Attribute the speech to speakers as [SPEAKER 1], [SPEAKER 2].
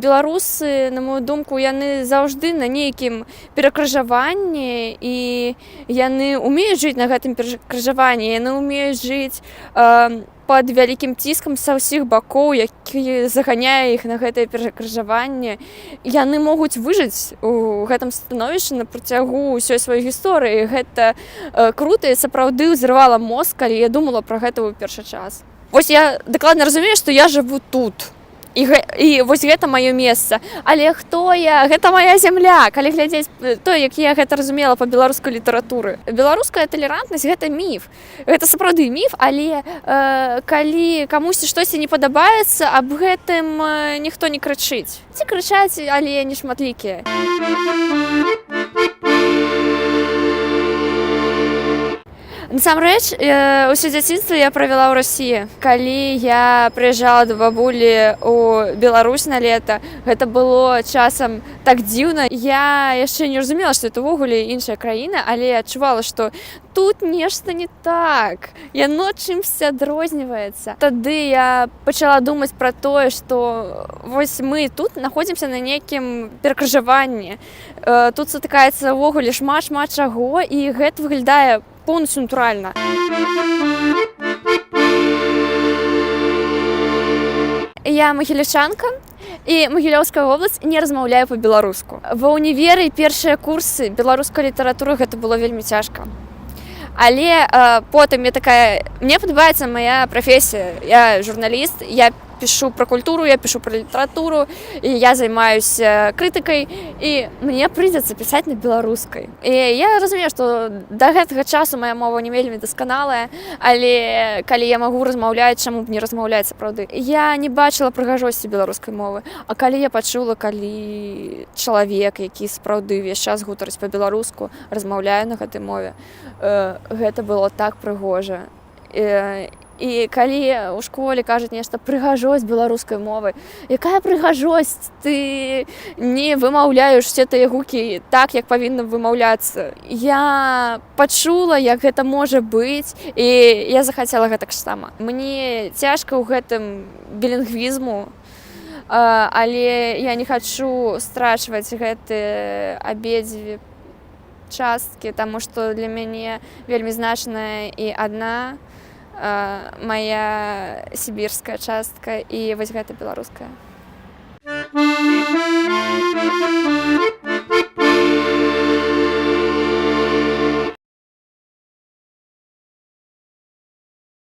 [SPEAKER 1] Беларусы, на мою думку, яны заўжды на нейкім перакрыжаванні, і яны умеюць жыць на гэтым перакрыжаванні, яны умеюць жыць пад вялікім ціскам са ўсіх бакоў, які заганяе іх на гэтае перакрыжаванне. Яны могуць выжыць у гэтым становішчы на працягу ўсёй сваёй гісторыі. Гэта крута і сапраўды ўзрывала мозг, калі я думала пра гэта ў першы час. Вось я дакладна разумею, што я жыву тут. І вось гэта маё месца. Але хто я? Гэта моя зямля. Калі глядзець то, як я гэта разумела па беларускай літаратуры. Беларуская талерантнасць — гэта міф. Гэта сапраўды міф, але калі камусьці штосьці не падабаецца, аб гэтым ніхто не крычыць. Ці крычаць, але не шматлікія. Насамрэч, усё дзяцінства я правяла ў Расіі. Калі я прыязджала да бабулі ў Беларусь на лета, гэта было часам так дзіўна. Я яшчэ не разумела, што это ўвогуле іншая краіна, але я адчувала, што тут нешта не так. Яно чымсьці адрозніваецца. Тады я пачала думаць пра тое, што вось мы тут находзімся на нейкім перакрыжаванні. Тут сутыкаецца ўвогуле шмат-шмат чаго, і гэта выглядае поўнасцю натуральна. Я магілючанка, і Магілёўская вобласць не размаўляе па-беларуску. Ва ўніверы першыя курсы беларускай літаратуры гэта было вельмі цяжка. Але потым я такая: мне падабаецца моя прафесія, я журналіст, я пішу пра культуру, я пішу пра літаратуру, і я займаюся крытыкай, і мне прыйдзецца пісаць на беларускай. І я разумею, што да гэтага часу моя мова не вельмі дасканалая, але калі я магу размаўляць, чаму б не размаўляць сапраўды. Я не бачыла прыгажосці беларускай мовы, а калі я пачула, калі чалавек, які сапраўды ўвесь час гутарыць па-беларуску, размаўляе на гэтай мове, гэта было так прыгожа. І калі ў школе кажуць нешта прыгажосць беларускай мовы, якая прыгажосць, ты не вымаўляеш все тыя гукі так, як павінна вымаўляцца. Я пачула, як гэта можа быць, і я захацела гэтак сама. Мне цяжка ў гэтым білінгвізму, але я не хачу страчваць гэты абедзве часткі, таму што для мяне вельмі значная і адна моя сібірская частка, і вось гэта беларуская.